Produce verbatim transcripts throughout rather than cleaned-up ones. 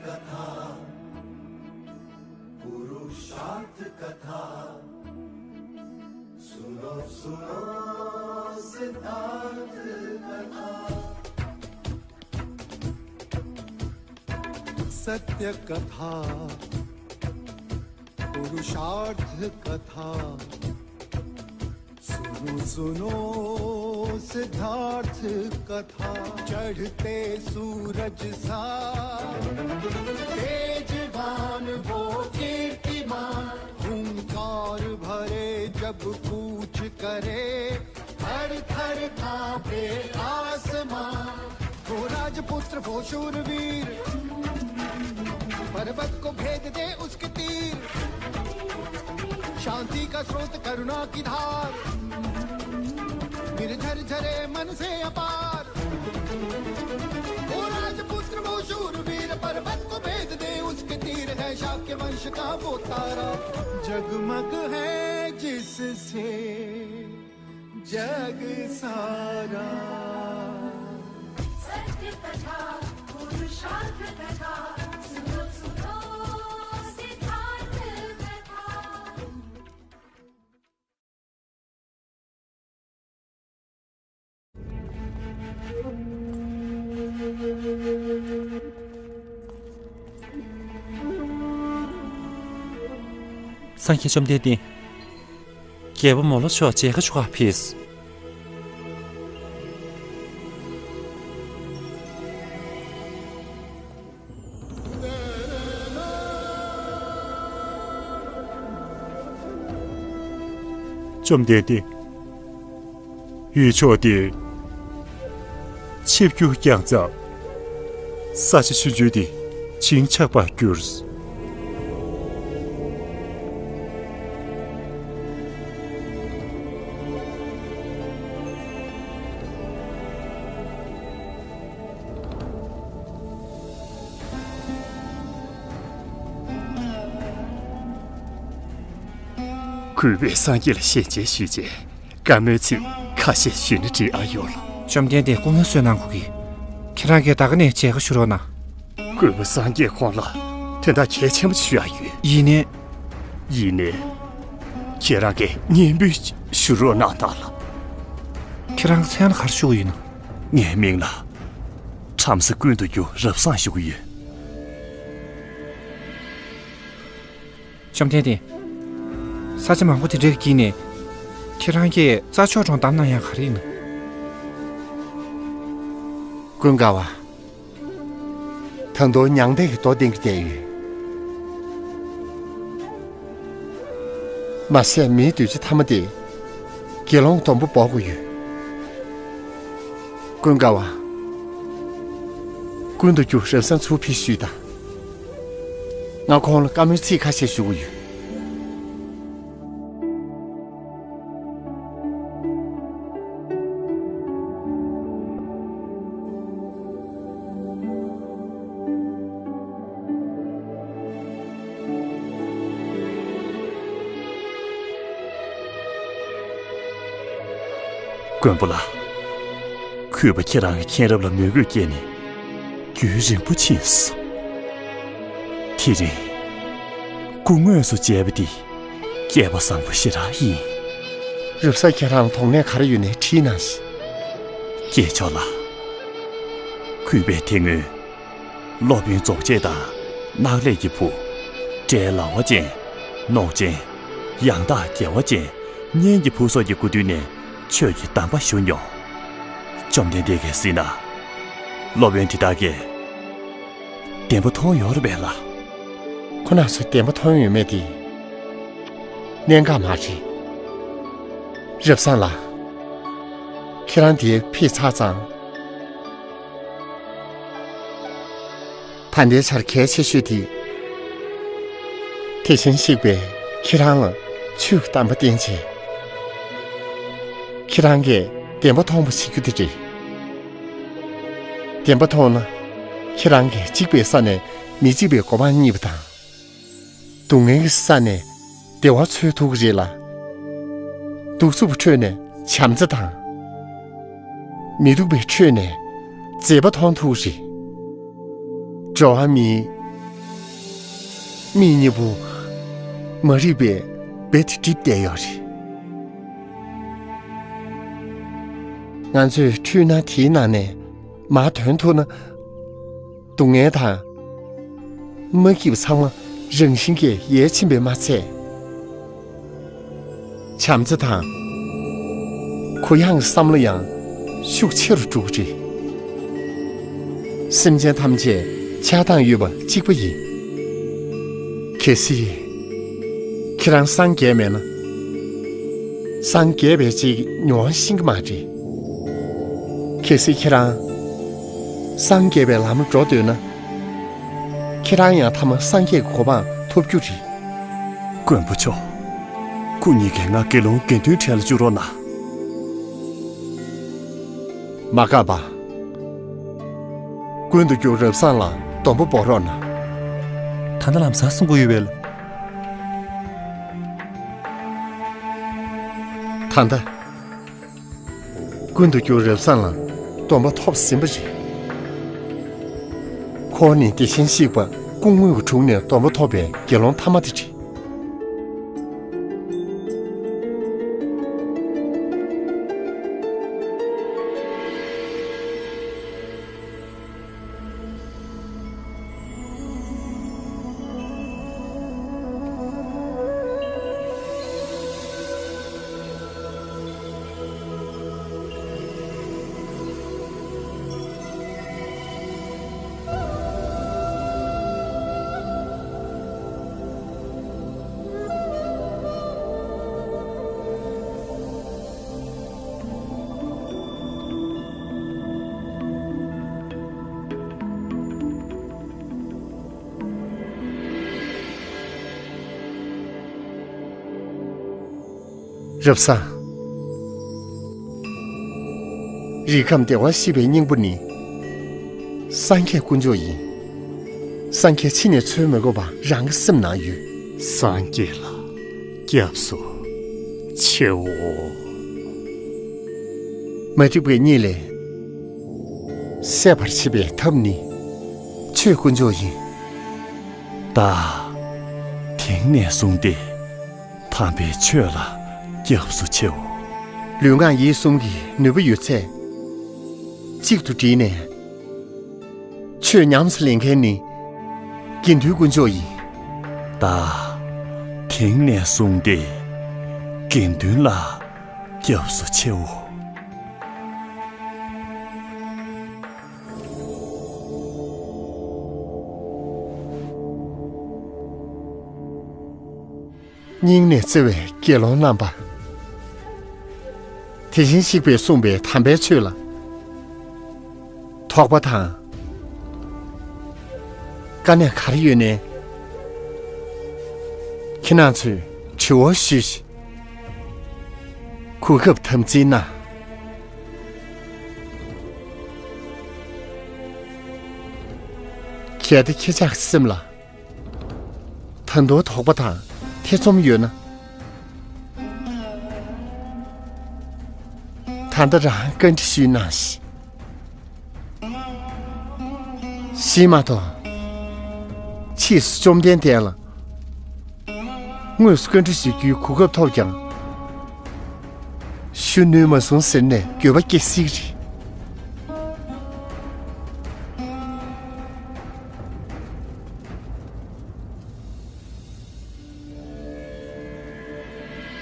कथा, पुरुषार्थ कथा। सुनो, सुनो सिद्धार्थ कथा। सत्य कथा, पुरुषार्थ कथा। सुनो, सुनो सिद्धार्थ कथा। चढ़ते सूरज सा तेजवान वो कीर्तिमान, हुंकार भरे जब कूच करे, थर थर कांपे आसमां। वो राजपुत्र, वो शूरवीर, पर्वत को भेद दे उसके तीर। शांति का स्रोत, करुणा की धार, निर्झर झरे मन से अपार। वो राजपुत्र, वो शूरवीर, पर्वत को भेद दे उसके तीर। है शाक्य वंश का वो तारा, जगमग है जिससे जग सारा। सत्य कथा, पुरुषार्थ कथा, सुनो, सुनो सिद्धार्थ कथा। སངས་རྒྱས་བཅོམ་ལྡན་འདས། རྒྱལ་པོ་མོ་ལ་མཆོག་མཇལ་ཁ་ཞུ་གར་ཕེབས། བཅོམ་ལྡན་འདས། ཡུལ་ཕྱོགས་འདིར་ཆིབས་བསྒྱུར་བསྐྱངས་ཙང་། ས་ཆ་ཆུང་ཆུང་འདི་བྱིང་ཆགས་པར་གྱུར། གུས་པས་སངས་རྒྱས་ལ་ཞལ་མཇལ་ཞུས་རྗེས། བཀའ་མོལ་ཚིག་ཁ་ཤས་ཞུས་ན་འགྲིག་ཨ་ཡོད་ལགས། བཅོམ་ལྡན་འདས་སྐུ་ངལ་གསོ་གནང་དགོས་ཀྱི། ཁྱེད་རང་གིས་ད་ག་ནས་མཇལ་ཁ་ཞུ་རོགས་གནང་། གུས་པ་སངས་རྒྱས་ཁོང་ལ་དོན་དག་གལ་ཆེན་པོ་ཞུ་ཡ་ཡོད། ཡིན་ནའི། ཡིན་ནའི། ཁྱེད་རང་གིས་སྙན་འབུལ་ཞུ་རོགས་གནང་དང་ལགས། ཁྱེད་རང་གི་མཚན་ལ་ག་རེ་ཞུ་གི་ཡོད་ན། ངའི་མིང་ལ་ཁྲམ་ས་ཀུན་ཏུ་རྒྱུ་རབ་བཟང་ཞུ་གི་ཡོད། བཅོམ་ལྡན་འདས། ས་ཆ་མང་པོ་དེ་འདྲའི་དཀྱིལ་ནས་ཁྱེད་རང་གིས་རྩྭ་མཆོག་གྲོང་བདམས་གནང་ཡག་ག་རེ་ཡིན་ན། ཀུན་དགའ་བ། ད་དུང་མྱང་འདས་ཀྱི་རྡོ་གཏིང་གི་བསྡད་ཡོད། མ་ཟད་མིའི་འདོད་ཆེ་ཐ་མ་དེ་དགེ་སློང་སྡོང་པོ་འབོག་དགོས་ཡོད། ཀུན་དགའ་བ། ཀུན་ཏུ་རྒྱུ་རབ་བཟང་ཚུར་ཕེབས་ཞུས་དང་། ང་ཁོང་ལ་བཀའ་མོལ་ཚིག་ཁ་ཤས་ཞུ་གི་ཡོད། མགོན་པོ་ལགས། གུས་པ་ཁྱེད་རང་གི་མཁྱེན་རབ་ལ་མོས་གུས་སྐྱེས་ནས་རྒྱུན་རིང་པོ་ཕྱིན་སོང་། དེ་རིང་སྐུ་དངོས་སུ་མཇལ་བ་འདི་སྐལ་པ་བཟང་པོ་ཞེ་དྲག་ཡིན། རབ་གསལ་ཁྱེད་རང་དོགས་གནས་ག་རེ་ཡོད་ནའི་དྲིས་གནང་ཞིག། སྐྱེས་མཆོག་ལགས། གུས་པས་དེ་སྔོན་སློབ་དཔོན་རྫོགས་བྱེད་དང་། གནག་ལས་ཀྱི་བུ། སྤྲེའུ་ལ་བ་ཅན། ནོག་ཅན། ཡང་དག་རྒྱལ་བ་ཅན། གཉན་གྱི་བུ་སོགས་ཀྱི་སྐུ་མདུན་ནས་ཆོས་ཀྱི་གདམས་པ་ཞུ་མྱོང་། བཅོམ་ལྡན་འདས་ཀྱིས་གཟིགས་ན། སློབ་དཔོན་དེ་དག་གིས་བདེན་པ་མཐོང་ཡོད་རེད་པས་ལགས། ཁོ་རང་ཚོས་བདེན་པ་མཐོང་ཡོད་མེད་དེ་གནད་འགག་མ་རེད། རབ་བཟང་ལགས། ཁྱེད་རང་འདིར་ཕེབས་ཚར་ཙང་། ད་ལྟའི་ཆར་གལ་ཆེ་ཤོས་དེ། དེ་བཞིན་གཤེགས་པས་ཁྱེད་རང་ལ་ཆོས་ཀྱི་གདམས་པ་བསྟན་བྱས། ཁྱེད་རང་གིས་བདེན་པ་མཐོང་བ་བྱེད་རྒྱུ་དེ་རེད། བདེན་པ་མཐོང་ན། ཁྱེད་རང་གིས་གཅིག་པའི་ས་ནས་མི་གཅིག་པའི་གོ་འཕང་རྙེད་པ་དང་། སྡུག་བསྔལ་གྱི་ས་ནས་བདེ་བ་འཚོལ་ཐུབ་ཀྱི་རེད་ལ། གདུག་རྩུབ་ཁྲོད་ནས་བྱམས་བརྩེ་དང་། མི་སྡུག་པའི་ཁྲོད་ནས་མཛེས་པ་མཐོང་ཐུབ་ཀྱི་རེད། འགྲོ་བ་མིའི་ མིག་གཉིས་པོ་མ་རིག་པའི་རྦད་དེ་བསྒྲིབས་བསྡད་ཡོད་རེད། ང་ཚོས་འཕྲུལ་སྣང་དེའི་ནང་ནས་མར་ཐོན་ཐུབ་ན། སྡུག་བསྔལ་དང་མ་སྐྱིད་པ་ཚང་མ་རང་བཞིན་གྱིས་ཡལ་ཕྱིན་པས་མ་ཚད། བྱམས་བརྩེ་དང་གུ་ཡངས་ཀྱི་བསམ་བློ་ཡང་ཤུགས་ཆེ་རུ་འགྲོ་གི་རེད། སེམས་ཅན་ཐམས་ཅད་ཆགས་སྡང་ཡོད་པ་གཅིག་པ་ཡིན། གལ་སྲིད་ཁྱེད་རང་སངས་རྒྱས་མེད་ན། སངས་རྒྱས་པའི་ཅིག་མྱོང་བ་ཤེས་ཀྱི་མ་རེད། གལ་སྲིད་ཁྱེད་རང་སངས་རྒྱས་པའི་ལམ་ལ་འགྲོ་འདོད་ན། ཁྱེད་རང་ཡང་ཐ་མ་སངས་རྒྱས་ཀྱི་གོ་འཕང་ཐོབ་རྒྱུ་རེད། མགོན་པོ་མཆོག་ཁོ་གཉིས་ཀས་ང་དགེ་སློང་དགེ་འདུན་གྲལ་ལ་བཅུག་རོགས་གནང་། མ་དགའ་བ། ཀུན་ཏུ་རྒྱུ་རབ་བཟང་ལ་སྡོམ་པ་འབོག་རོགས་གནང་། ད་ལྟ་ལམ་སང་གསུང་གི་ཡོད་པས། ད་ལྟ། ཀུན་ཏུ་རྒྱུ་རབ་བཟང་ལ་སྡོམ་པ་ཐོབ་ཟིན་པ་རེད། ཁོང་ནི་དེ་བཞིན་གཤེགས་པ་སྐུ་དངོས་ཀྱི་དྲུང་ནས་སྡོམ་པ་ཐོབ་པའི་དགེ་སློང་ཐ་མ་དེ་རེད། རབ་བཟང་། རིགས་ཁམས་བདེ་བར་གཤེགས་པའི་སྙིང་པོ་ནི། སངས་རྒྱས་དཀོན་མཆོག་ཡིན། སངས་རྒྱས་ཕྱི་ནས་འཚོལ་མི་དགོས་པ་རང་གི་སེམས་ནང་ཡོད། སངས་རྒྱས་ལ་སྐྱབས་སུ་མཆིའོ། མ་རིག་པ་གཉིས་ལས་སད་པར་བྱེད་པའི་ཐབས་ནི། ཆོས་དཀོན་མཆོག་ཡིན། བདག་དེང་ནས་བཟུང་སྟེ་དམ་པའི་ཆོས་ལ་སྐྱབས་སུ་མཆིའོ། ལུས་ངག་ཡིད་གསུམ་གྱི་ནུས་པ་ཡོད་ཚད་གཅིག་ཏུ་བསྒྲིལ་ནས། ཆོས་ཉམས་སུ་ལེན་མཁན་ནི་དགེ་འདུན་དཀོན་མཆོག་ཡིན། བདག་དེང་ནས་བཟུང་སྟེ་དགེ་འདུན་ལ་སྐྱབས་སུ་མཆིའོ། སྙིང་ནས་བརྩེ་བའི་དགེ་སློང་རྣམ་པ། དེ་བཞིན་གཤེགས་པས་གསུངས་པའི་དམ་པའི་ཆོས་ལ་དོགས་པ་དང་དཀའ་གནད་ག་རེ་ཡོད་ནའི། ཁྱེད་རང་ཚོས་དྲི་བ་ཞུས་ཤིག། གོ་སྐབས་དམ་འཛིན་གནང་། གལ་ཏེ་ཁྱེད་ཅག་གི་སེམས་ལ་ད་དུང་དོགས་པ་དང་ཐེ་ཚོམ་ཡོད་ན། ད་ལྟ་རང་བཀའ་འདྲི་ཞུས་གནང་ཞིག། ཞེས་མ་གཏོགས། ཕྱིས་སུ་བཅོམ་ལྡན་འདས་ལ་དངོས་སུ་བཀའ་འདྲི་ཞུ་རྒྱུའི་གོ་སྐབས་ཐོབ་ཀྱང་། ཞུ་ནུས་མ་སོང་ཟེར་ནས་འགྱོད་པ་སྐྱེ་སྲིད་ཀྱི་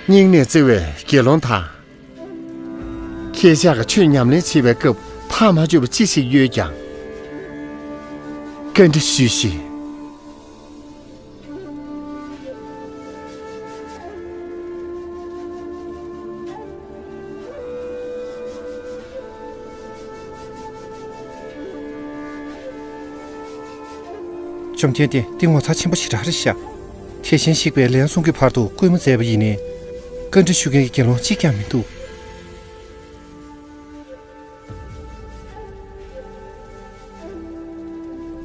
རེད། སྙིང་ནས་བརྩེ་བའི་དགེ་སློང་དག། ཁྱེད་ཅག་གི་ཆོས་ཉམས་ལེན་བྱེད་པའི་སྐབས་ཐག་མ་ཆོད་པ་ཅི་ཞིག་ཡོད་ཀྱང་། བཀའ་འདྲི་ཞུས་ཤིག། བཅོམ་ལྡན་འདས་འདི་ངོ་མཚར་ཆེན་པོ་ཞེ་དྲག་རེད་ཤག། དེ་བཞིན་གཤེགས་པས་ལན་གསུམ་གྱི་བར་དུ་བསྐུལ་མ་མཛད་པ་ཡིན་ནའི། བཀའ་འདྲི་ཞུ་མཁན་གྱི་དགེ་སློང་གཅིག་ཀྱང་མི་འདུག།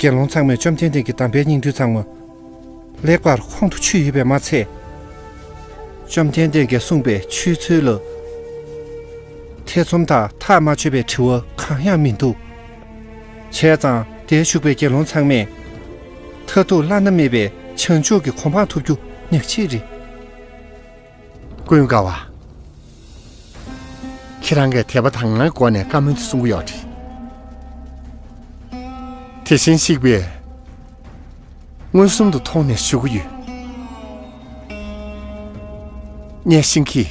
དགེ་སློང་ཚང་མས་བཅོམ་ལྡན་འདས་ཀྱི་དམ་པའི་སྙིང་བསྡུས་ཚང་མ་ལེགས་པར་ཁོང་དུ་ཆུད་ཡོད་པས་མ་ཚད། བཅོམ་ལྡན་འདས་ཀྱིས་གསུངས་པའི་ཆོས་ཚུལ་ལ་ཐེ་ཚོམ་དང་ཐག་མ་ཆོད་པའི་དྲི་བ་གང་ཡང་མི་འདུག། བྱས་ཙང་དེར་བཞུགས་པའི་དགེ་སློང་ཚང་མས་མཐར་ཐུག་བླ་ན་མེད་པའི་ བྱང་ཕྱོགས་ཀྱི་གོ་འཕང་ཐོབ་རྒྱུ་ཉག་གཅིག་རེད། ཀུན་དགའ་བ། ཁྱེད་རང་གིས་དད་པ་དག་སྣང་གི་སྒོ་ནས་བཀའ་མོལ་དེ་གསུང་གི་ཡོད་རེད། དེ་བཞིན་གཤེགས་པས་མངོན་སུམ་དུ་མཐོང་ནས་ཞུ་གི་ཡོད། གཉན་ཤིང་གི།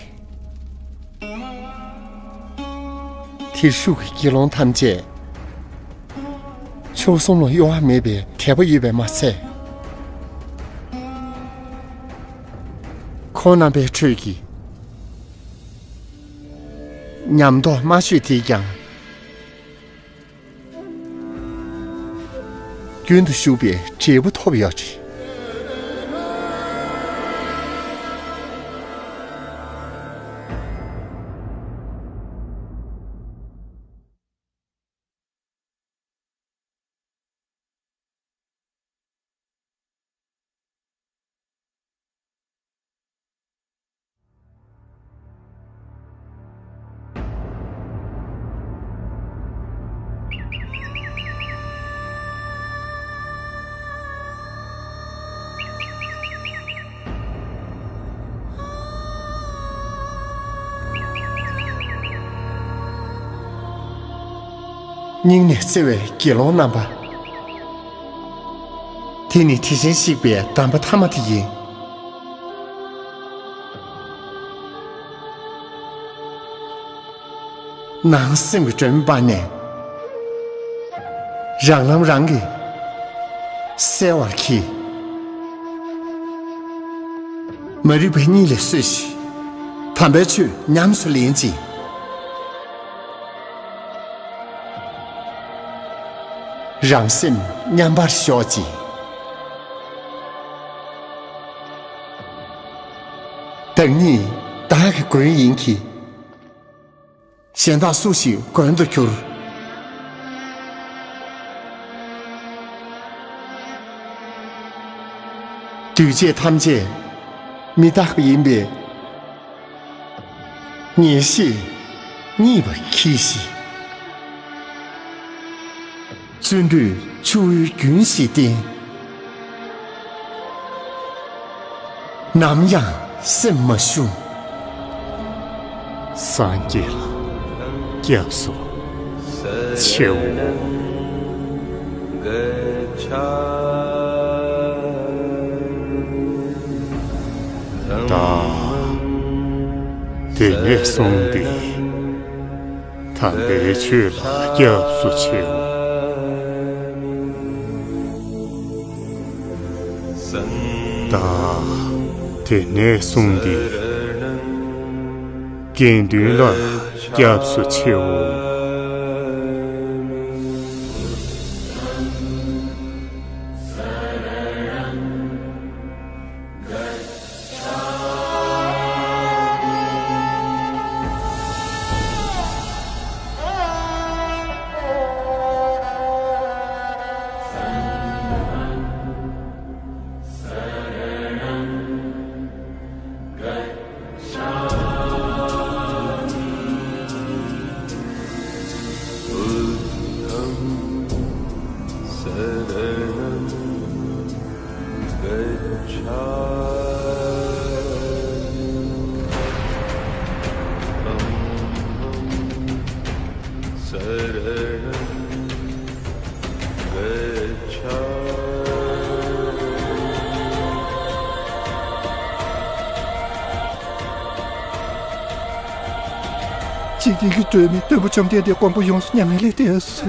དེར་བཞུགས་ཀྱི་དགེ་སློང་ཐམས་ཅད། མཆོག་གསུམ་ལ་གཡོ་བ་མེད་པའི་དད་པ་ཡོད་པས་མ་ཚད། ཁོང་རྣམ་པའི་ཁྲོད་ཀྱི་ཉམས་རྟོགས་མ་ཤོས་དེས་ཀྱང་། རྒྱུན་དུ་ཞུགས་པའི་འབྲས་བུ་ཐོབ་ཡོད་ཅིང་། སྙིང་ནས་བརྩེ་བའི་དགེ་སློང་རྣམ་པ། དེ་ནི་དེ་བཞིན་གཤེགས་པའི་གདམས་པ་ཐ་མ་དེ་ཡིན། ནང་སེམས་ཀྱི་སྒྲོན་མེ་སྤར་ནས། རང་ལམ་རང་གིས་གསལ་བར་གྱིས། མ་རིག་པ་གཉིད་ལས་སོས་ཤིག། དམ་པའི་ཆོས་ཉམས་སུ་ལེན་ཅིང་། རང་སེམས་མཉམ་པར་ཞོག་ཅིང་། བདག་ཉིད་བདག་གི་མགོན་ཡིན་གྱི། གཞན་དག་སུ་ཞིག་མགོན་དུ་གྱུར། འདུས་བྱས་ཐམས་ཅད་མི་རྟག་པ་ཡིན་པས། ངེས་ཤེས་རྙེད་པར་གྱིས་ཤིག། བརྩོན་འགྲུས་ཆུ་བོའི་རྒྱུན་བཞིན་བསྟེན། ནམ་ཡང་སེམས་མ་ཞུམ། སངས་རྒྱས་ལ་སྐྱབས་སུ་མཆིའོ། བདག་དེ་ནས་བཟུང་སྟེ། དམ་པའི་ཆོས་ལ་སྐྱབས་སུ་མཆིའོ། བདག་དེ་ནས་བཟུང་སྟེ། དགེ་འདུན་ལ་སྐྱབས་སུ་མཆིའོ། འཇིག་རྟེན་གྱི་སྒྲོན་མེ་སྟོན་པ་བཅོམ་ལྡན་འདས་དཀོན་པོ་ཡོངས་སུ་མྱ་ངན་ལས་འདས་སོ།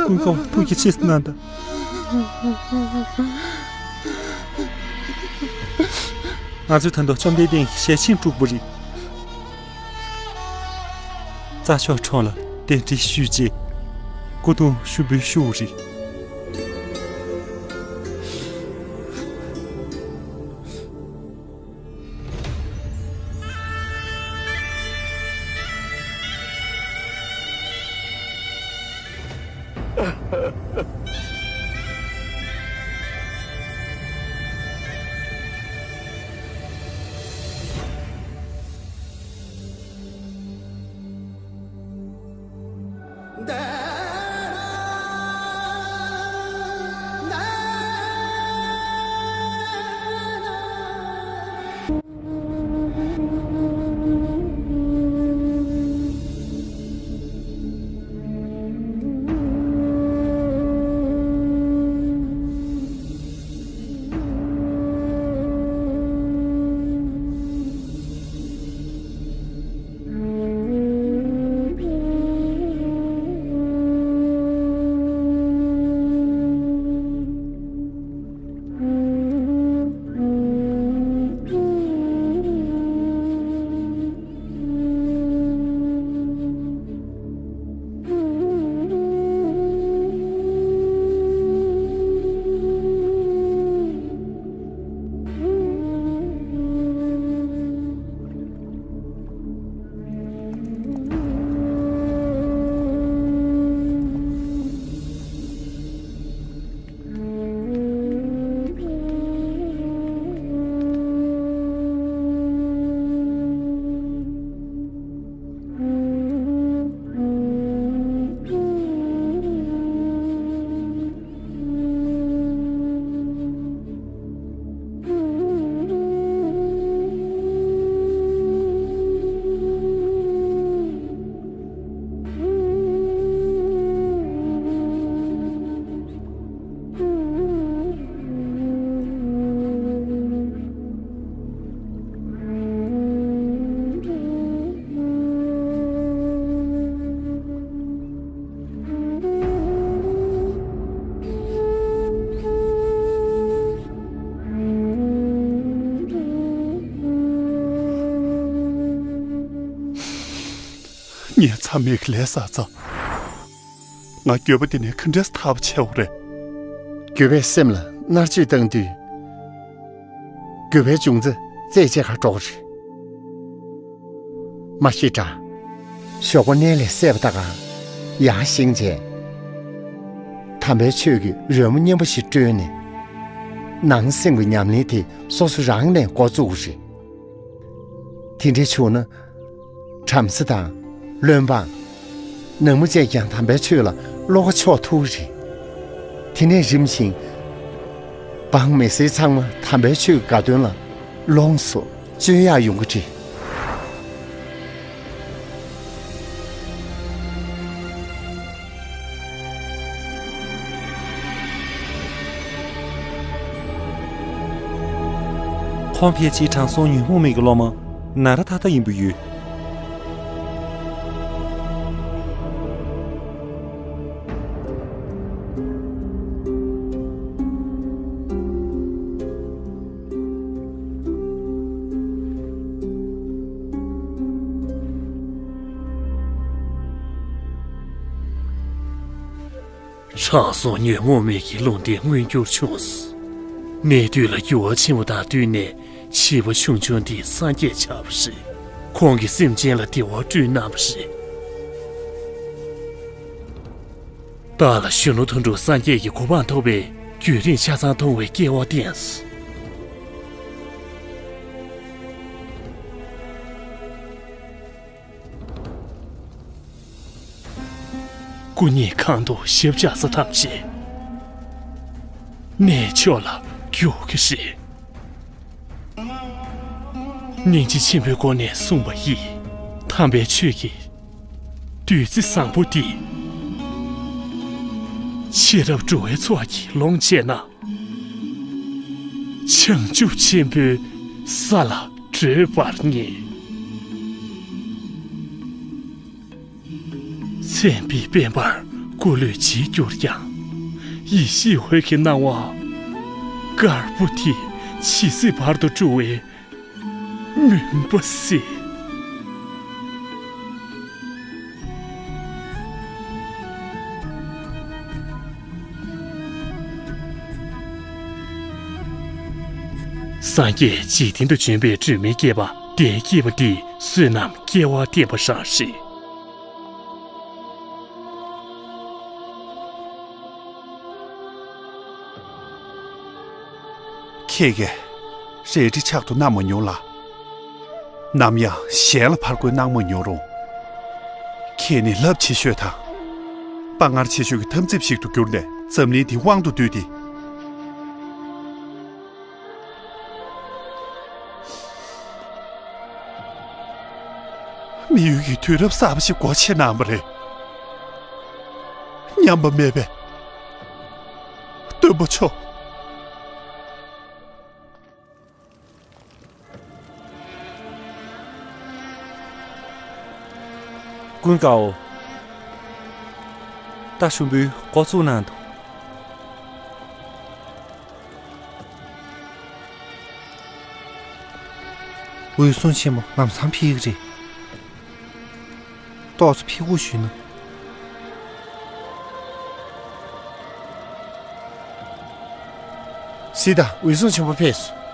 ཀུན་དགའ་བོ་ཐུགས་རྗེ་ཆེ་གནང་དང་། ང་ཚོས་ད་དུང་བཅོམ་ལྡན་འདས་ཀྱི་ཞལ་ཆེམས་དཀྲུགས་པ་རེད། རྩྭ་མཆོག་ཁྲོམ་ལ་གདན་འདྲེན་ཞུས་རྗེས། སྐུ་གདུང་ཞུ་འབུལ་ཞུ་བ་རེད། ངས་མཚམས་མེད་ཀྱི་ལས་བསགས་ཚར། ང་འགྱོད་པ་འདི་ནས་ག་འདྲས་ཐར་བ་བྱེད་འོ་རེད། འགྱོད་པས་སེམས་ལ་མནར་གཅོད་བཏང་དུས། འགྱོད་པའི་འབྱུང་རྩ་རྩད་བཅད་ག་འགྲོ་གི་རེད། མ་གཞི་དྲ། ཞོགས་པ་མནལ་ལས་སད་པ་ད་ག་ཡར་བཞེངས་བྱས། དམ་པའི་ཆོས་ཀྱི་རོལ་མོ་སྙན་པོ་ཞིག་དཀྲོལ་ནས། ནང་སེམས་ཀྱི་ཉམས་ལེན་དེ་སོ་སོ་རང་ནས་འགོ་བཙུགས་དགོས་རེད། དེ་འདྲ་བྱུང་ན། བྲམ་ཟེ་དང་། བློན་འབངས། ནང་མི་བཅས་ཀྱང་དམ་པའི་ཆོས་ལ་བློ་ཁ་ཕྱོགས་ཐུབ་ཀྱི་རེད། དེ་ནས་རིམ་བཞིན། འབངས་མི་སེར་ཚང་མ་དམ་པའི་ཆོས་ཀྱི་དགའ་སྟོན་ལ་ལོངས་སུ་སྤྱོད་ཡག་ཡོང་གི་རེད། ཁོང་ཕལ་ཆེར་དྲང་སྲོང་ཉོན་མོངས་མེད་ཀྱི་སློབ་མ་ནཱ་ར་ཐ་ཐ་ཡིན་པ་ཡོད། དྲང་སྲོང་ཉོན་མོངས་མེད་ཀྱི་ལུང་བསྟན་མངོན་འགྱུར་བྱུང་སོང་། གནས་དུས་ལ་འགྱུར་བ་ཕྱིན་པ་དང་བསྟུན་ནས་བྱིས་པ་ཆུང་ཆུང་འདི་སངས་རྒྱས་ཆགས་པ་རེད། ཁོང་གིས་སེམས་ཅན་ལ་བདེ་བ་བསྐྲུན་གནང་བ་རེད། བདག་ལ་གཞོན་ནུ་དོན་གྲུབ་སངས་རྒྱས་ཀྱི་གོ་འཕང་ཐོབ་པའི་རྒྱུན་རིང་ཆ་ཚང་མཐོང་བའི་སྐལ་བ་བསྟན་སོང་། སྐུ་ཉིད་གང་དུ་ཞབས་བཅགས་ས་ཐམས་ཅད་གནས་མཆོག་ལ་འགྱུར་གྱི་རེད། སྙིང་རྗེ་ཆེན་པོའི་སྒོ་ནས་གསུངས་པ་ཡིས། དམ་པའི་ཆོས་ཀྱི་བདུད་རྩི་བཟང་པོ་འདི་ཤེས་རབ་འགྲོ་བའི་ཚོགས་ཀྱིས་ལོངས་སྤྱད་ན། བྱང་ཆུབ་ཆེན་པོའི་ས་ལ་བགྲོད་པར་ངེས། མཚན་དཔེའི་དཔལ་འབར་སྐུ་ལུས་བརྗིད་གྱུར་ཀྱང་། ཡེ་ཤེས་འོད་ཀྱི་སྣང་བ་དཀར་པོ་དེ་ཇི་སྲིད་བར་དུ་སྤྲུལ་བའི་མུན་པ་སེལ། སངས་རྒྱས་འཇིག་རྟེན་དུ་བྱོན་པའི་སྒྲོན་མེ་བསྐྱེད་པ་གདན་བསྐྱེད་པ་འདི་བསོད་ནམས་སྐལ་བ་བརྟན་པ་རང་རེད། ཁྱེད་ཀྱིས་རལ་གྲི་ཕྱག་ཏུ་བསྣམས་མ་མྱོང་ལ། ནམ་ཡང་གཞན་ལ་ཕར་རྒོལ་གནང་མ་མྱོང་རུང་། ཁྱེད་ནི་རླབས་ཆེ་ཤོས་དང་། དཔའ་ངར་ཆེ་ཤོས་ཀྱི་འཐབ་འཛིང་ཞིག་ཏུ་གྱུར་ནས་འཛམ་གླིང་འདིའི་དབང་དུ་བསྡུས་ཏེ། མི་ཡུལ་གྱི་དུས་རབས་གསར་པ་ཞིག་སྒོ་ཕྱེ་གནང་བ་རེད། མཉམ་པ་མེད་པའི་སྟོན་པ་མཆོག། ཀུན་དགའ་བོ། རྟ་ཞིམ་པོས་འགོ་བཙུགས་གནང་དང་། འོད་སྲུང་ཆེན་མོ་ལམ་སང་ཕེབས་ཀྱི་རེད། ཏོག་ཙམ་ཕྱི་སྒུག་ཞུས་ན། སྲིད་དང་། འོད་སྲུང་ཆེན་པོ་ཕེབས་སོང་།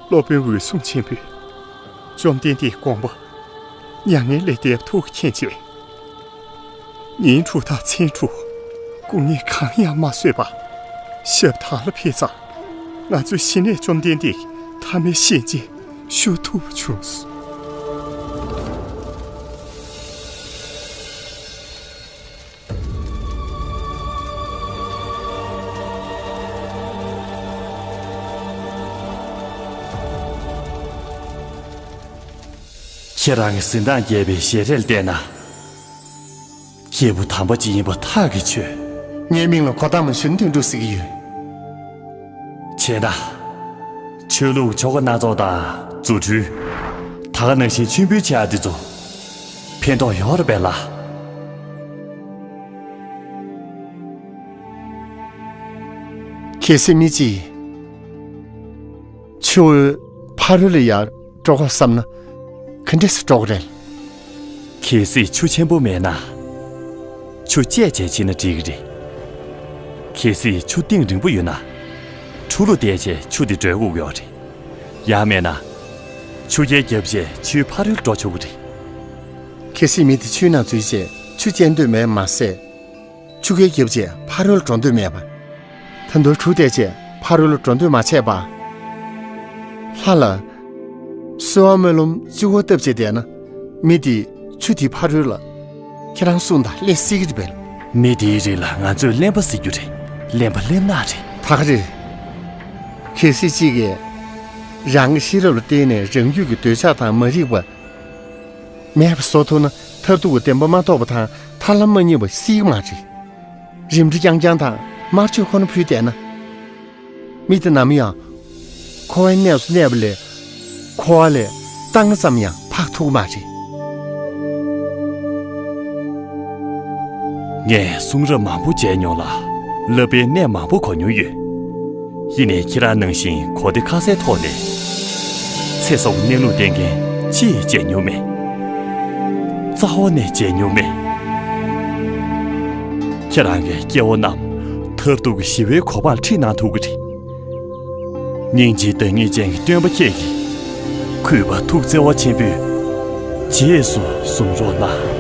སློབ་དཔོན་འོད་སྲུང་ཆེན་པོས་བཅོམ་ལྡན་འདས་དགོངས་པ་མྱ་ངན་ལས་འདས་པ་ཐུགས་མཁྱེན་བྱས། ཉིན་དྲུག་དང་མཚན་དྲུག་སྐུ་ངལ་གང་ཡང་མ་བཟོད་པར་ཞབས་ཐང་ལ་ཕེབས་ཙང་། ང་ཚོས་གཞི་ནས་བཅོམ་ལྡན་འདས་ཀྱི་མཐའ་མའི་ཞལ་མཇལ་ཞུ་ཐུབ་པ་བྱུང་སོང་། ཁྱེད་རང་གི་གཟི་མདངས་རྒྱས་པའི་ཞལ་རས་ལ་བལྟས་ན། སྐྱེས་བུ་དམ་པ་ཅིག་ཡིན་པ་ཐག་གིས་ཆོད། ངའི་མིང་ལ་གོ་ཏ་མ་ཞུན་དོན་གྲུབ་ཟེར་གྱི་ཡོད། བྱས་ན། ཆོས་ལུགས་ཆོ་ག་སྣ་ཚོགས་དང་རྫུ་འཕྲུལ། ད་ག་ནང་བཞིན་མཆོད་འབུལ་བྱེད་ཡག་འདི་ཚོ་ཕན་ཐོགས་ཡོད་རེད་པས་ལགས། གལ་སྲིད་མི་གཅིག་ཆུ་བོའི་ཕ་རོལ་ལ་ཡར་འགྲོ་དགོས་བསམ་ན་ག་འདྲས་སེ་འགྲོ་གི་རེད། གལ་སྲིད་ཆུ་ཆེན་པོ་མེད་ན། ཆུ་བཅད་བྱས་ཕྱིན་ན་འགྲིག་གི་རེད། གལ་སྲིད་ཆུ་གཏིང་རིང་པོ་ཡོད་ན། གྲུ་ལ་བསྡད་བྱས་ཆུ་དེ་བགྲོད་དགོས་ཀྱི་ཡོད་རེད། ཡང་མེད་ན། ཆུ་རྐྱལ་བརྒྱབ་བྱས་ཆུའི་ཕ་རོལ་འགྲོ་ཆོག་གི་རེད། གལ་སྲིད་མི་དེ་ཆུའི་ནང་འཛུལ་བྱས་ཆུ་བཅད་འདོད་མེད་མ་ཟད། ཆུ་རྐྱལ་བརྒྱབ་བྱས་ཕ་རོལ་འགྲོ་འདོད་མེད་པ། ད་དུང་གྲུ་བསྡད་བྱས་ཕ་རོལ་འགྲོ་འདོད་མ་བྱས་པ། ལྷ་ལ། གསོལ་བ་སྨོན་ལམ་གཅིག་པོ་བཏབ་བྱས་བསྡད་ན། མི་དེས་ཆུ་དེའི་ཕ་རོལ་ལ། ཁྱེད་རང་གསུངས་དང་ལེན་སྲིད་ཀྱི་རེད་པས། མི་དེའི་རིགས་ལ་ང་ཚོས་གླེན་པ་ཟེར་རྒྱུ་རེད། གླེན་པ་གླེན་ནག་རེད། ད་ག་རེད། གལ་སྲིད་གཅིག་གིས། རང་གི་ཤེས་རབ་ལ་བརྟེན་ནས་རང་རྒྱུད་ཀྱི་འདོད་ཆགས་དང་མ་རིག་པ། མེད་པ་བཟོ་ཐུབ་ན་མཐར་ཐུག་གི་བདེན་པ་མ་རྟོགས་པ་དང་ཐར་ལམ་མ་རྙེད་པ་སྲིད་ཀྱི་མ་རེད། རིམ་གྲོ་རྐྱང་རྐྱང་དང་དམར་མཆོད་ཁོ་ན་ཕུལ་བསྡད་ན། མི་དེ་ནམ་ཡང་འཁོར་བའི་གནས་སུ་གནས་པ་ལས་འཁོར་བ་ལས་ལྟ་ང་ཙམ་ཡང་འཕགས་ཐུབ་ཀྱི་མ་རེད། ངས་གསུང་རབ་མང་པོ་མཇལ་མྱོང་ལ། བསླབ་པའི་གནས་མང་པོ་གོ་མྱོང་ཡོད། ཡིན་ནའི་ཁྱེད་རང་ནང་བཞིན་གོ་བདེ་ཁ་གསལ་ཐོག་ནས། ཚེ་སྲོག་གནས་ལུགས་བསྟན་མཁན་ཅིས་མཇལ་མྱོང་མེད། རྩ་བ་ནས་མཇལ་མྱོང་མེད། ཁྱེད་རང་གིས་སྐྱེ་བོ་རྣམས་མཐར་ཐུག་གི་ཞི་བའི་གོ་འཕང་ཁྲིད་གནང་ཐུབ་ཀྱི་རེད། སྙིང་རྗེའི་བདག་ཉིད་ཅན་གྱི་སྟོན་པ་ཁྱེད་ཀྱིས། གུས་པ་ཐུགས་བརྩེ་བ་ཆེན་པོས་རྗེས་སུ་བཟུང་རོགས་གནང་།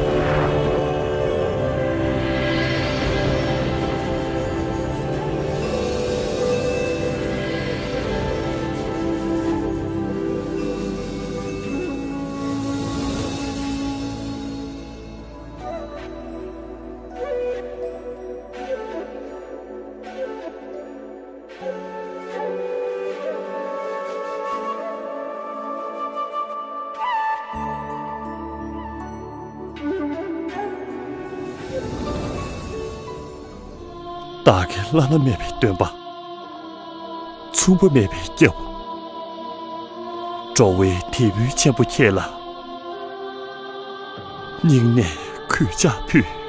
བདག་གི་བླ་ན་མེད་པའི་སྟོན་པ། མཚུངས་པ་མེད་པའི་སྐྱབས། འགྲོ་བའི་དེད་དཔོན་ཆེན་པོ་ཁྱེད་ལ་སྙིང་ནས་གུས་ཕྱག་ཕུལ།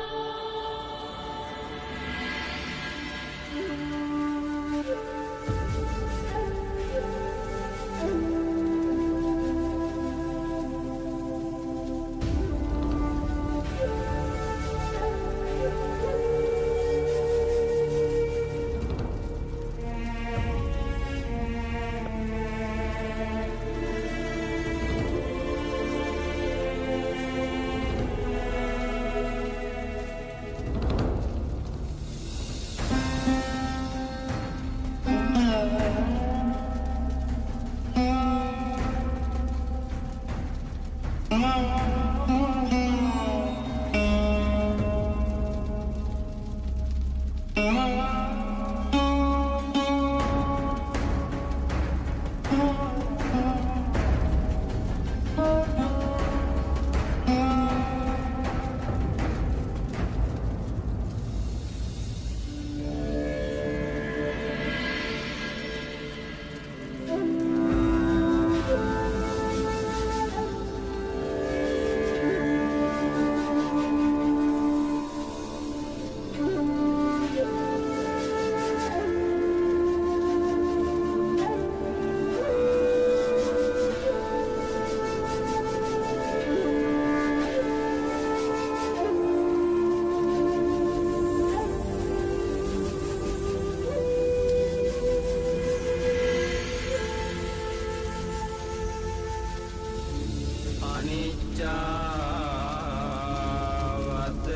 अनिच्चावत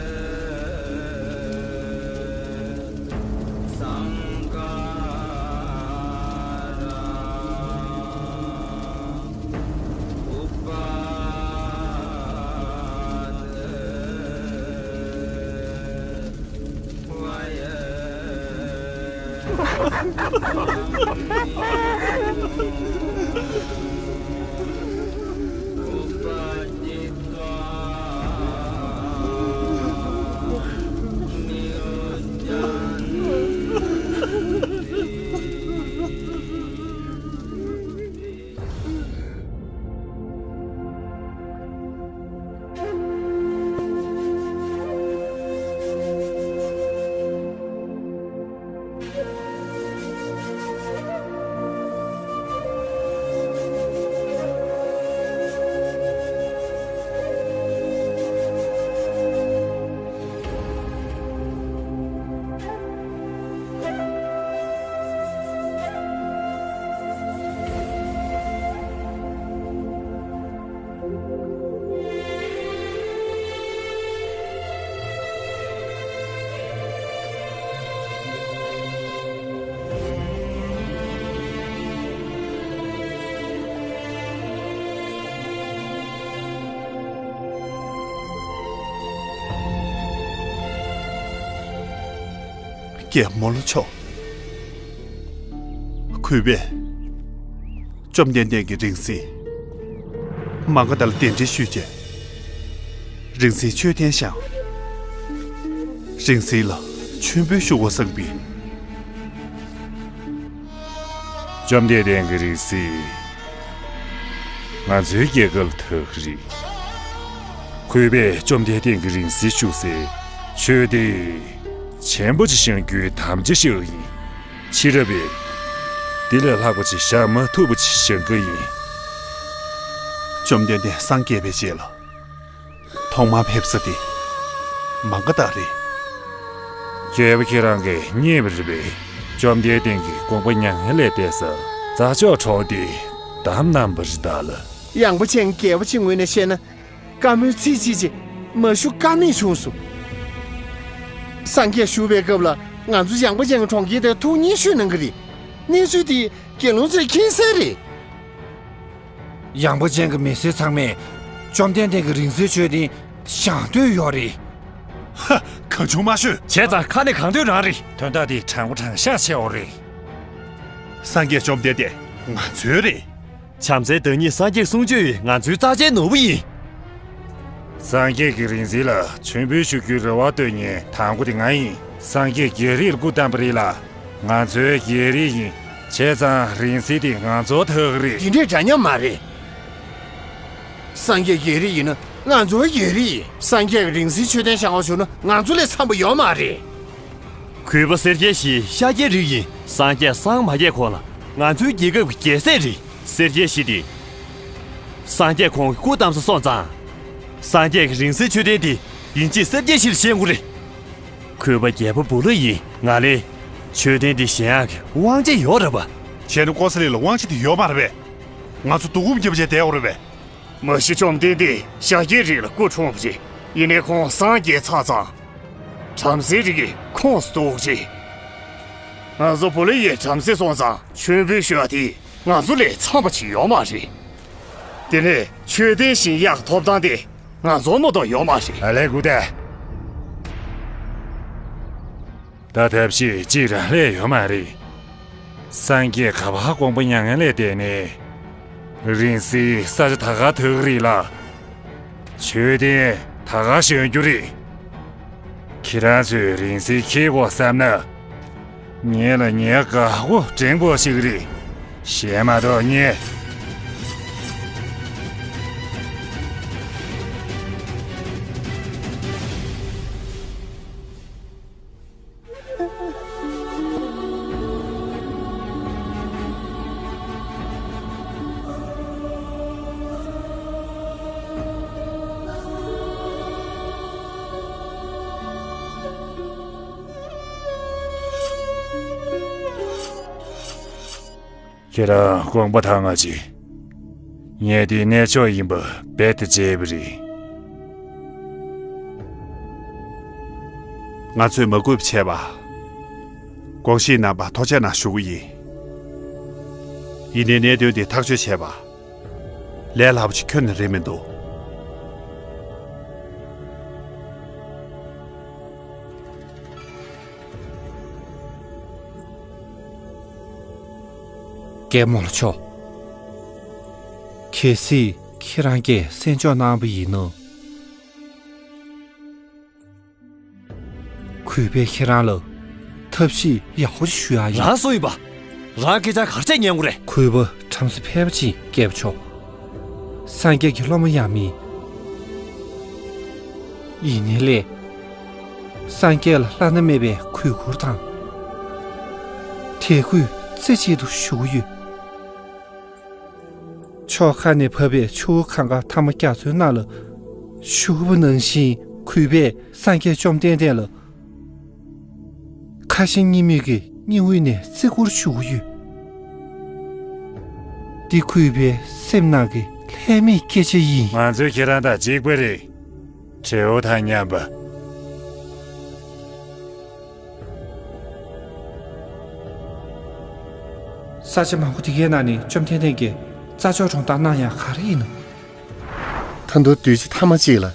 संखारा उपाद རྒྱལ་མོ་ལ་ཕྱོགས། གུས་པས་བཅོམ་ལྡན་འདས་ཀྱི་རིང་བསྲེལ་མ་ག་དྷ་ལ་གདན་འདྲེན་ཞུས་རྗེས། རིང་བསྲེལ་མཆོད་རྟེན་བཞེངས། རིང་བསྲེལ་ལ་མཆོད་འབུལ་ཞུ་དགོས་བསམ་པས། བཅོམ་ལྡན་འདས་ཀྱི་རིང་བསྲེལ་ང་ཚོའི་རྒྱལ་ཁབ་ལ་དར་གྱི་རེད། གུས་པས་བཅོམ་ལྡན་འདས་ཀྱི་རིང་བསྲེལ་བཞུགས་སའི་ཆོས་སྡེ་ཆེན་པོ་ཅིག་བཞེངས་རྒྱུའི་དམ་བཅའ་བཞག་ཡིན། ཕྱི་རབས་པས་འདི་ལས་ལྷག་པ་ཅིག་བཞག་མ་ཐུབ་པ་ཅིག་བཞེངས་ཀྱི་ཡིན། བཅོམ་ལྡན་འདས་སངས་རྒྱས་པའི་རྗེས་ལ། ཐོག་མར་ཕེབས་ས་དེ་མ་ག་དྷ་རེད། རྒྱལ་པོ་ཁྱེད་རང་གིས་རྙེད་པ་རེད་པས། བཅོམ་ལྡན་འདས་ཀྱི་དགོངས་པ་མྱ་ངན་ལས་འདས་ས་རྫ་མཆོག་གྲོང་དེ་བདམས་གནང་བ་རེད་ད་ལ། ཡངས་པ་ཅན་རྒྱལ་པོ་ཅིག་ངོས་ནས་བཤད་ན། བཀའ་མོལ་ཚིག་གཅིག་ཅིག་མ་ཞུ་ཀ་མེད་བྱུང་སོང་། སངས་རྒྱས་བཞུགས་པའི་སྐབས་ལ་ང་ཚོ་ཡངས་པ་ཅན་གྱི་གྲོང་ཁྱེར་དེར་ཐུགས་མཉེས་ཞུས་གནང་གི་རེད། གནས་ཚུལ་དེ་དགེ་སློང་ཚོས་མཁྱེན་གསལ་རེད། ཡངས་པ་ཅན་གྱི་མི་སེར་ཚང་མས་བཅོམ་ལྡན་འདས་ཀྱི་རིང་བསྲེལ་མཆོད་རྟེན་བཞེངས་འདོད་ཡོད་རེད། ཧ། གང་བྱུང་མ་ཤོད། བྱས་ཙང་ཁ་ནས་གང་འདོད་རང་རེད། དོན་དག་འདི་དྲང་པོ་དྲང་བཞག་བྱས་ཡོད་རེད། སངས་རྒྱས་བཅོམ་ལྡན་འདས་ང་ཚོའི་རེད། བྱམས་བརྩེའི་བདག་ཉིད་སངས་རྒྱས་གསུང་ཆོས་ང་ཚོའི་རྩ་ཆེའི་ནོར་བུ་ཡིན། སངས་རྒྱས་ཀྱི་རིང་བསྲེལ་ལ་མཆོད་འབུལ་ཞུ་རྒྱུའི་རེ་བ་བཏོན་མཁན་དང་པོ་དེ་ང་ཡིན། སངས་རྒྱས་རྒྱལ་རིགས་ལ་སྐུ་བལྟམས་པ་རེད་ལ། ང་ཚོའི་རྒྱལ་རིགས་ཡིན། བྱས་ཙང་རིང་བསྲེལ་དེ་ང་ཚོ་ཐག་རེད། དེ་འདྲས་འདྲ་མཉམ་མ་རེད། སངས་རྒྱས་རྒྱལ་རིགས་ཡིན་ན་ང་ཚོའི་རྒྱལ་རིགས་ཡིན། སངས་རྒྱས་ཀྱི་རིང་བསྲེལ་མཆོད་རྟེན་བཞེངས་པ་བྱུང་ན་ང་ཚོ་ལས་འཚམ་པ་ཡོད་མ་རེད། གུས་པ་སེར་སྐྱའི་གཞིས་ཤཱཀྱའི་རིགས་ཡིན། སངས་རྒྱས་སངས་མ་རྒྱས་གོང་ལ་ང་ཚོའི་རྒྱལ་ཁབ་ཀྱི་རྒྱལ་སྲས་རེད། སེར་སྐྱའི་གཞིས་དེ། སངས་རྒྱས་ཁོང་གི་སྐུ་བལྟམས་ས་སོང་ཙང་། སངས་རྒྱས་ཀྱི་རིང་བསྲེལ་མཆོད་རྟེན་དེ་ཡིན་གཅིག་སེར་སྐྱའི་གཞིས་ལ་བཞེངས་དགོས་རེད། གུས་པ་རྒྱལ་པོ་བུ་ལོན་ཡིན། ང་ལས་མཆོད་རྟེན་འདི་བཞེངས་ཡག་གི་དབང་ཆ་ཡོད་རེད་པ། བྱས་ན་ཀོ་ས་ལི་ལ་དབང་ཆ་དེ་ཡོད་མ་རེད་པས། ང་ཚོ་སྡུག་སྒུག་བརྒྱབ་བྱས་བསྡད་དགོས་རེད་པས། མ་གཞི་བཅོམ་ལྡན་འདས་ཤཱཀྱའི་རིགས་ལ་སྐུ་འཁྲུངས་པ་རེད། ཡིན་ནའི་ཁོང་སངས་རྒྱས་ཚར་ཙང་། བྲམ་ཟེའི་རིགས་ཀྱི་ཁོངས་སུ་གཏོགས་རེད། ང་ཚོ་བུ་ལོན་ཡིན་བྲམ་ཟེ་སོང་ཙང་མཆོད་འབུལ་ཞུ་བ་དེ་ང་ཚོ་ལས་འཚམ་པ་ཅིག་ཡོད་མ་རེད། དེ་ནས་མཆོད་རྟེན་བཞེངས་ཡག་ཐོབ་ཐང་དེ་ང་ཚོར་མ་གཏོགས་ཡོད་མ་རེད། ཨ་ལས་སྐུ་ད། ད་ཐབས་ཤེས་གཅིག་རང་ལས་ཡོད་མ་རེད། སངས་རྒྱས་ག་པར་དགོངས་པ་མྱ་ངན་ལས་འདས་ནས། རིང་བསྲེལ་ས་ཆ་ད་ག་ཐག་རེད་ལ། མཆོད་རྟེན་ད་ག་བཞེངས་རྒྱུ་རེད། ཁྱེད་རང་ཚོས་རིང་བསྲེལ་འཁྱེར་དགོས་བསམ་ན། ངེད་ལ་ཉལ་དགའ་པོ་འགྲེང་བུ་ཞིག་རེད། གཞན་མ་གཏོགས་ཉལ། ཁྱེད་རང་དགོངས་པ་དྭངས་པ་ཅིག་ངས་འདི་གནས་མཆོག་ཡིན་པ་རྦད་དེ་བརྗེད་པ་རེད། ང་ཚོས་མ་གུས་པ་བྱས་པ། དགོངས་བཞེས་གནང་བར་ཐུགས་རྗེ་གནང་ཞུ་གི་ཡིན། ཡིན་ནའི་གནད་དོན་འདི་ཐག་གཅོད་བྱས་པ། ལས་སླ་པོ་ཅིག་ཁྱོན་ནས་རེད་མི་འདུག་རྒྱལ་མོ་ལགས་མཆོག་གལ་སྲིད་ཁྱེད་རང་གིས་གསན་འཇོག་གནང་བ་ཡིན་ན། གུས་པས་ཁྱེད་རང་ལ་ཐབས་ཤེས་ཡག་པོ་ཞིག་ཞུ་ཡག་ཡིན། རང་སུ་ཡིན་པ། རང་སྐད་ཆ་ག་རེ་བཤད་ཉན་དགོས་རེད། གུས་པ་བྲམ་ཟེ་ཕལ་པ་ཅིག་རྒྱལ་པོ་མཆོག་སངས་རྒྱས་ཀྱི་སློབ་མ་ཡང་མིན། ཡིན་ནའི་ལས། སངས་རྒྱས་ལ་བླ་ན་མེད་པའི་གུས་བཀུར་དང་། དད་གུས་རྩེ་གཅིག་ཏུ་ཞུ་གི་ཡོད། ཕྱོགས་ཁག་ནས་བབས་པའི་ཆུ་བོ་གངྒཱ་མཐའ་མ་རྒྱ་མཚོའི་ནང་ལ་ཞུགས་པ་ནང་བཞིན་གུས་པས་སངས་རྒྱས་བཅོམ་ལྡན་འདས་ལ་ཁ་ཞེ་གཉིས་མེད་ཀྱི་སྙིང་དབུས་ནས་བརྩི་བཀུར་ཞུ་གི་ཡོད། འདི་གུས་པའི་སེམས་ནང་གི་ལྷད་མེད་སྐད་ཆ་ཡིན། ང་ཚོས་ཁྱེད་རང་དང་གཅིག་པ་རེད། བྲེའུ་དང་མཉམ་པ། ས་ཆ་མང་པོ་དེ་གའི་ནང་ནས་བཅོམ་ལྡན་འདས་ཀྱིས་རྩྭ་མཆོག་སྒྲུང་གཏམ་གནང་ཡག་ག་རེ་ཡིན་ནམ། ད་དུང་དུས་ཚོད་ཐ་མ་གཅིག་ལ་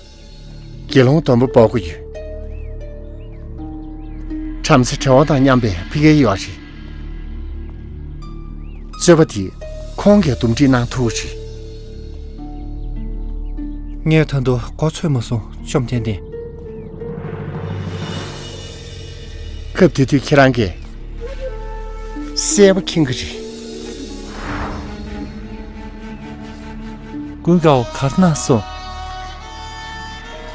དགེ་སློང་སྡོང་པོ་སྤོ་དགོས་ཡོད། བྲམ་ཟེ་བྲེ་བ་དང་མཉམ་པའི་ཕ་གིར་ཡོད་རེད། རྩོད་པ་དེ་ཁོང་གིས་འདུམ་འགྲིག་གནང་ཐུབ་རེད། ངས་ད་དུང་མགོ་ཚོད་མ་སོང་བཅོམ་ལྡན་འདས། སྐབས་དེ་དུས་ཁྱེད་རང་གིས་གསལ་པོ་མཁྱེན་གྱི་རེད། ཀུན་དགའ་བོ་ག་རེ་གནང་སོང་།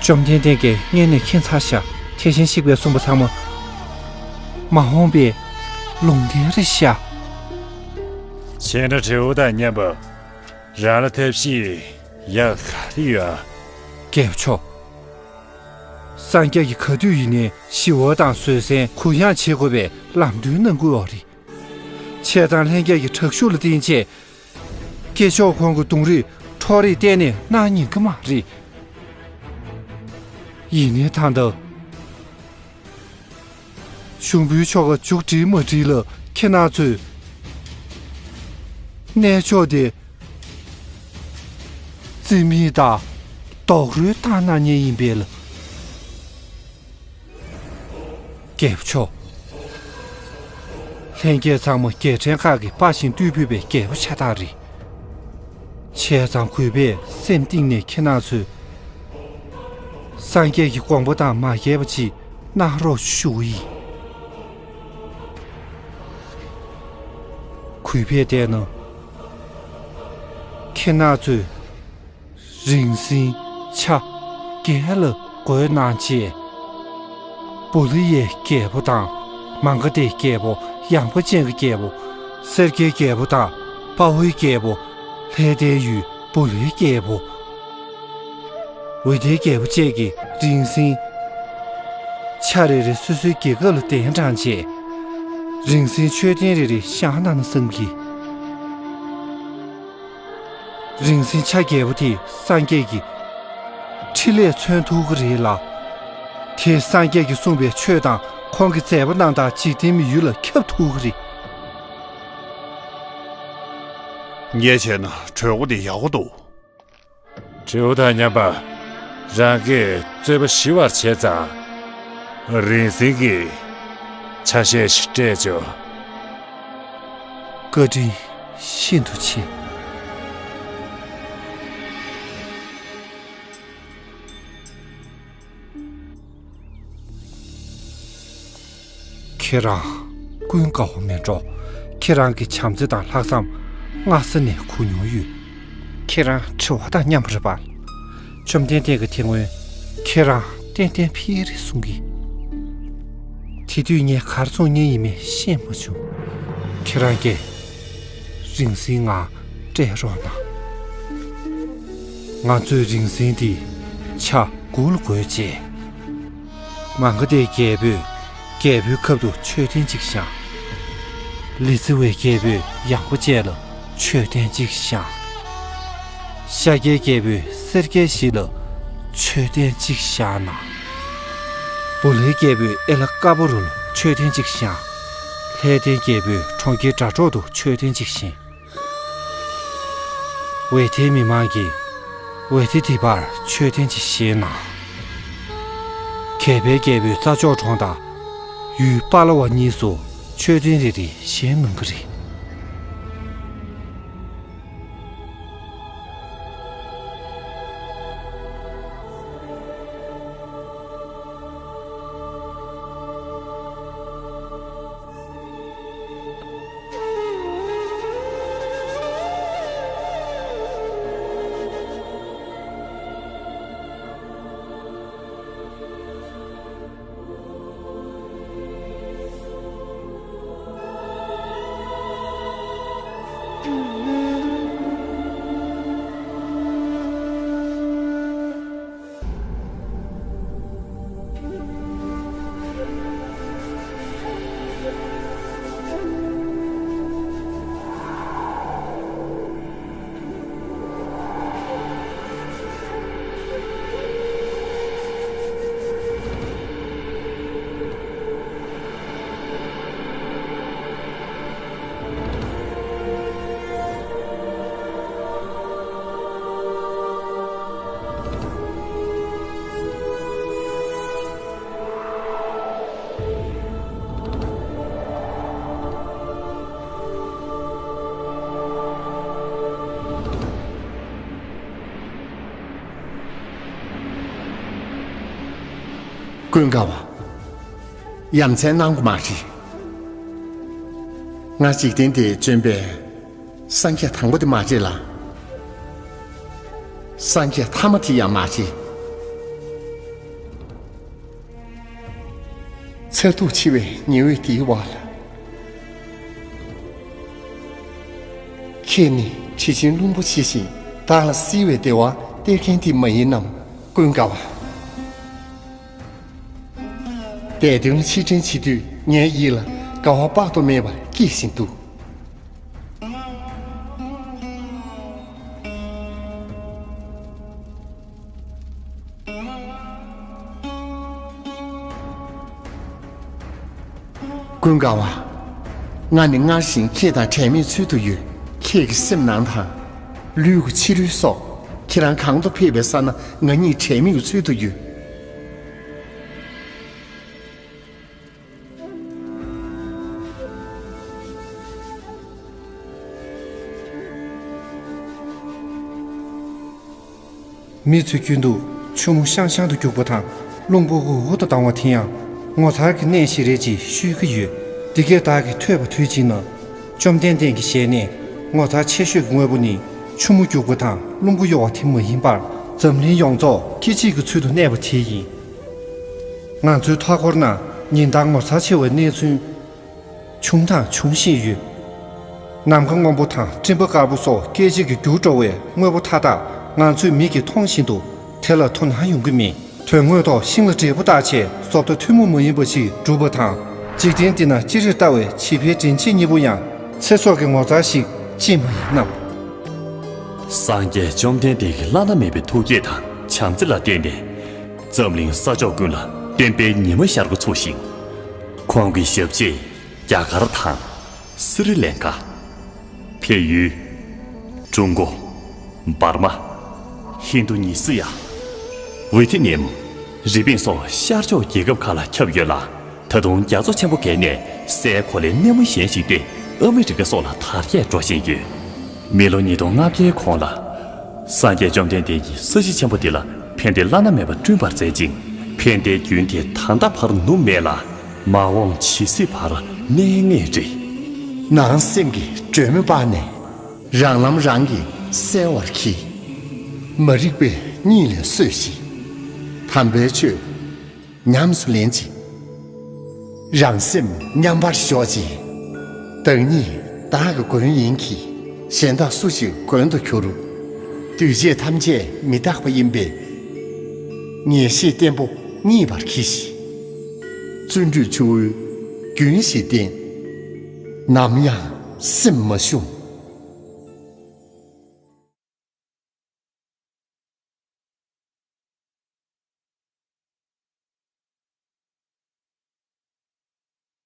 བཅོམ་ལྡན་འདས་ཀྱིས་སྔོན་ནས་མཁྱེན་ཚར་ཤག་དེ་བཞིན་གཤེགས་པས་གསུངས་པ་ཚང་མ་མ་འོངས་པའི་ལུང་བསྟན་རེད་ཤག་བྱས་ན་བྲེའུ་དང་མཉམ་པ། རང་ལ་ཐབས་ཤེས་ཡག་ག་རེ་ཡོད་ཨ། རྒྱལ་པོ་མཆོག་སངས་རྒྱས་ཀྱིས་ག་དུས་ཡིན་ནའི་ཞི་བ་དང་བཟོད་བསྲན་གུ་ཡངས་བྱེད་དགོས་པའི་ལམ་སྟོན་གནང་གི་ཡོད་རེད། བྱས་ཙང་ལྷན་རྒྱས་ཀྱི་དྲག་ཤུགས་ལ་བརྟེན་ཆེད། སྐྱེས་མཆོག་ཁོང་གི་གདོང་རིས་འཕྲོག་རེས་གཏན་ནས་གནང་ཉན་གི་མ་རེད། ཡིན་ནའི་ད་ལྟ། ཞུགས་འབུལ་ཆོ་ག་མཇུག་སྒྲིལ་མ་སྒྲིལ་ལ་ཁྱེད་རྣམ་ཚོས་གནས་མཆོག་དེ་རྩིས་མེད་དང་རྡོག་རོལ་བཏང་གནང་ཉན་ཡིན་པས་ལགས། རྒྱལ་པོ་མཆོག་ལྷན་རྒྱས་ཚང་མ་རྒྱལ་ཕྲན་ཁག་གི་དཔའ་ཞིང་རྟུལ་ཕོད་པའི་རྒྱལ་པོ་ཤ་སྟག་རེད། བྱས་ཙང་གུས་པས་སེམས་གཏིང་ནས་ཁྱེད་རྣམ་ཚོས་སངས་རྒྱས་ཀྱི་དགོངས་པ་དང་མ་འགལ་བ་ཅིག་གནང་རོགས་ཞུ་གི་ཡིན། གུས་པས་བསྟེན་ནོ། ཁྱེད་རྣམ་ཚོས་རིང་བསྲེལ་ཆ་བརྒྱད་ལ་བགོས་གནང་བྱས། བུ་ལི་ཡའི་རྒྱལ་པོ་དང་། མ་ག་དྷའི་རྒྱལ་པོ། ཡངས་པ་ཅན་གྱི་རྒྱལ་པོ། སེར་སྐྱའི་རྒྱལ་པོ་དང་། དཔའ་བོའི་རྒྱལ་པོ། ལྷའི་ལྡན་ཡུལ་བུ་ལའི་རྒྱལ་པོ། འོད་ལྡན་རྒྱལ་པོ་བཅས་ཀྱིས་རིང་བསྲེལ་ཆ་རེ་རེ་སོ་སོའི་རྒྱལ་ཁབ་ལ་གདན་དྲངས་རྗེས། རིང་བསྲེལ་མཆོད་རྟེན་རེ་རེ་བཞེངས་གནང་ན་བསམ་གི། རིང་བསྲེལ་ཆ་བརྒྱད་པོ་དེ་སངས་རྒྱས་ཀྱི་ཁྲི་ལས་མཚོན་ཐུབ་ཀྱི་རེད་ལ། དེས་སངས་རྒྱས་ཀྱིས་གསུངས་པའི་ཆོས་དང་ཁོང་གིས་མཛད་པ་རྣམས་དང་འཇིག་རྟེན་མི་ཡུལ་ལ་ཁྱབ་ཐུབ་ཀྱི་རེད། ངས་བྱས་ན་གྲོས་འགོ་འདི་ཡག་པོ་འདུག། དྲིལ་བུ་དང་མཉམ་པ་རང་གིས་རྩོད་པ་ཞི་བར་བྱས་ཙང་། རིང་བསྲེལ་གྱིས་ཆ་ཤས་ཤིག་སྤྲད་ཆོག། བཀའ་དྲིན་ཤིན་ཏུ་ཆེ། ཁྱེད་རང་ཀུན་དགའ་བོ་མིན་འགྲོ། ཁྱེད་རང་གི་བྱམས་བརྩེ་དང་ལྷག་བསམ་སྔ་ས་ནས་གོ་མྱོང་ཡོད། ཁྱེད་རང་དྲི་བ་དང་མཉམ་པོ་རེད་པ། བཅོམ་ལྡན་འདས་ཀྱིས་དེ་སྔོན་ཁྱེད་རང་ཏན་ཏན་ཕེབས་རེད་གསུང་གི། དེ་དུས་ངས་ག་རེ་གསུང་མཁན་ཡིན་མིན་ཤེས་མ་བྱུང་། ཁྱེད་རང་གིས་རིང་བསྲེལ་ང་སྤྲད་རོགས་གནང་། ང་ཚོས་རིང་བསྲེལ་འདི་ཆ་དགུ་ལ་བགོས་རྗེས། མ་ག་དྷའི་རྒྱལ་པོས་རྒྱལ་པོའི་ཁབ་ཏུ་མཆོད་རྟེན་གཅིག་བཞེངས། ལི་ཙི་ཝའི་རྒྱལ་པོས་ཡངས་པ་ཅན་ལ་མཆོད་རྟེན་གཅིག་བཞེངས། ཤཱཀྱའི་རྒྱལ་པོས་སེར་སྐྱའི་གཞི་ལ་མཆོད་རྟེན་གཅིག་བཞེངས་ན། བུ་ལའི་རྒྱལ་པོས་ཨེ་ལ་ཀ་པོ་རུ་ལ་མཆོད་རྟེན་གཅིག་བཞེངས། ལྷའི་ལྡན་རྒྱལ་པོས་གྲོང་ཁྱེར་སྒྲ་སྒྲོགས་སུ་མཆོད་རྟེན་གཅིག་བཞེངས། ཝེ་ཐེའི་མི་མང་གིས་ཝེ་ཐེ་ཏི་པར་མཆོད་རྟེན་གཅིག་བཞེངས་ན། གད་ཕན་རྒྱལ་པོའི་རྩྭ་མཆོག་གྲོང་དང་ཡུལ་པ་ལ་བ་གཉིས་སུ་མཆོད་རྟེན་རེ་རེ་བཞེངས་གནང་གི་རེད། ཀུན་དགའ་བ། ཡ་མཚན་གནང་དགོས་མ་རེད། ང་འཇིག་རྟེན་འདིར་བྱོན་པའི་སངས་རྒྱས་དང་པོ་དེ་མ་རེད་ལ། སངས་རྒྱས་ཐ་མ་དེ་ཡང་མ་རེད། མཚར་སྡུག་ཆེ་བའི་ཉི་འོད་འདིའི་འོག་ལ། ཁྱེད་ནི་དྲི་ཆེན་རླུང་བུ་ཇི་བཞིན་བདག་ལ་བསིལ་བའི་བདེ་བ་སྟེར་མཁན་དེ་མ་ཡིན་ནམ། ཀུན་དགའ་བ། འདས་དོན་ལ་ཕྱིར་དྲན་བྱེད་དུས་ངའི་ཡིད་ལ་དགའ་བ་དཔག་ཏུ་མེད་པ་སྐྱེ་བཞིན་འདུག། ཀུན་དགའ་བ། ང་ནི་སྔར་བཞིན་ཁྱེད་དང་བྲལ་མེད་ཚུལ་དུ་ཡོད། ཁྱེད་ཀྱི་སེམས་ནང་དང་། ལུས་ཀྱི་ཕྱི་རོལ་སོགས་ཁྱེད་རང་གང་དུ་ཕེབས་པའི་ས་ན་ང་གཉིས་བྲལ་མེད་ཀྱི་ཚུལ་དུ་ཡོད། མི་ཚོས་རྒྱུན་དུ་ཆུ་མོ་ཤང་ཤང་དུ་རྒྱུག་པ་དང་རླུང་བུ་འུར་འུར་དུ་ལྡང་བ་དེ་ཡང་ངོ་མཚར་གྱི་གནས་ཤིག་རེད་ཅེས་ཤོད་ཀྱི་ཡོད། འདི་གས་བདག་གིས་ཐོས་པ་དུས་གཅིག་ན། བཅོམ་ལྡན་འདས་ཀྱི་ཞལ་ནས། ངོ་མཚར་ཆེ་ཤོས་ཀྱི་དངོས་པོ་ནི་ཆུ་མོ་རྒྱུག་པ་དང་རླུང་བུ་གཡོ་བ་དེ་མ་ཡིན་པར། འཛམ་གླིང་ཡོངས་རྫོགས་སྐད་ཅིག་གི་ཚུལ་དུ་གནས་པ་དེ་ཡིན། ང་ཚོའི་མཐའ་འཁོར་ན་ཉིན་ལྟར་ངོ་མཚར་ཆེ་བའི་གནས་ཚུལ་བྱུང་དང་འབྱུང་བཞིན་ཡོད། ནམ་མཁའ་སྔོན་པོ་དང་སྤྲིན་པ་དཀར་པོ་སོགས་སྐད་ཅིག་གིས་འགྱུར་འགྲོ་བའི་དངོས་པོ་མཐའ་དག་ང་ཚོའི་མིག་གིས་མཐོང་བཞིན་དུ་དེ་ལ་དོ་སྣང་ཡོང་གི་མེད། དོན་དངོས་ཐོག་ཤིང་ལ་འབྲས་བུ་བཏགས་བྱས་བཟོ་ལྟ་ཐུན་མོང་མ་ཡིན་པ་ཞིག་གྲུབ་པ་དང་། འཇིག་རྟེན་འདི་ན་ཅི་རིགས་ལྟ་བའི་བྱིས་པའི་དྲིན་ཆེན་གཉིས་པོ་ཡང་ཚེ་སྲོག་གི་ངོ་མཚར་ཞིག་ཅིས་མ་ཡིན་ནམ། སངས་རྒྱས་བཅོམ་ལྡན་འདས་ཀྱི་བླ་ན་མེད་པའི་ཐུགས་བསྐྱེད་དང་བྱམས་བརྩེ་ལ་བརྟེན་ནས། འཛམ་གླིང་ས་ཕྱོགས་ཀུན་ལ་བསྟན་པའི་ཉི་མ་ཤར་འགོ་ཚུགས་ཤིང་། ཁོང་གི་ཞབས་རྗེས་རྒྱ་གར་དང་། སི་རི་ལན་ཀ། བལ་ཡུལ། ཀྲུང་གོ། འབར་མ། ཧིན་རྡུ་ཉི་སི་ཡ། ཝི་ཐི་ནེམ། རི་པིན་སོགས་ཤར་ཕྱོགས་རྒྱལ་ཁབ་ཁག་ལ་ཁྱབ་ཡོད་ལ། ད་དུང་རྒྱ་མཚོ་ཆེན་པོ་བརྒལ་ནས་སའི་གོ་ལའི་སྣེ་མོ་གཞན་ཞིག་སྟེ། ཨ་མི་རི་ཀ་སོགས་ལ་དར་རྒྱས་འགྲོ་བཞིན་ཡོད། མི་ལོ་ཉིས་སྟོང་ལྔ་བརྒྱའི་གོང་ལ། སངས་རྒྱས་བཅོམ་ལྡན་འདས་ཀྱིས་ས་གཞི་ཆེན་པོ་འདི་ལ་ཕན་བདེ་བླ་ན་མེད་པ་བསྐྲུན་པར་མཛད་ཅིང་། ཕན་བདེའི་རྒྱུན་དེ་ད་ལྟ་བར་ནུབ་མེད་ལ། མ་འོངས་ཇི་སྲིད་བར་གནས་ངེས་རེད། ནང་སེམས་ཀྱི་སྒྲོན་མེ་སྤར་ནས། རང་ལམ་རང་གིས་གསལ་བར་གྱིས། མ་རིག་པས་གཉིད་ལས་སོས་ཤིག། དམ་པའི་ཆོས་ཉམས་སུ་ལེན་ཅིག། རང་སེམས་མཉམ་པར་ཞོག་ཅིག། བདག་ཉིད་བདག་གི་མགོན་ཡིན་གྱི། གཞན་དག་སུ་ཞིག་མགོན་དུ་གྱུར། འདུས་བྱས་ཐམས་ཅད་མི་རྟག་པ་ཡིན་པས། ངེས་ཤེས་བརྟན་པོ་རྙེད་པར་གྱིས་ཤིག། བརྩོན་འགྲུས་ཆུ་བོའི་རྒྱུན་བཞིན་བརྟན། ནམ་ཡང་སེམས་མ་ཞུམ།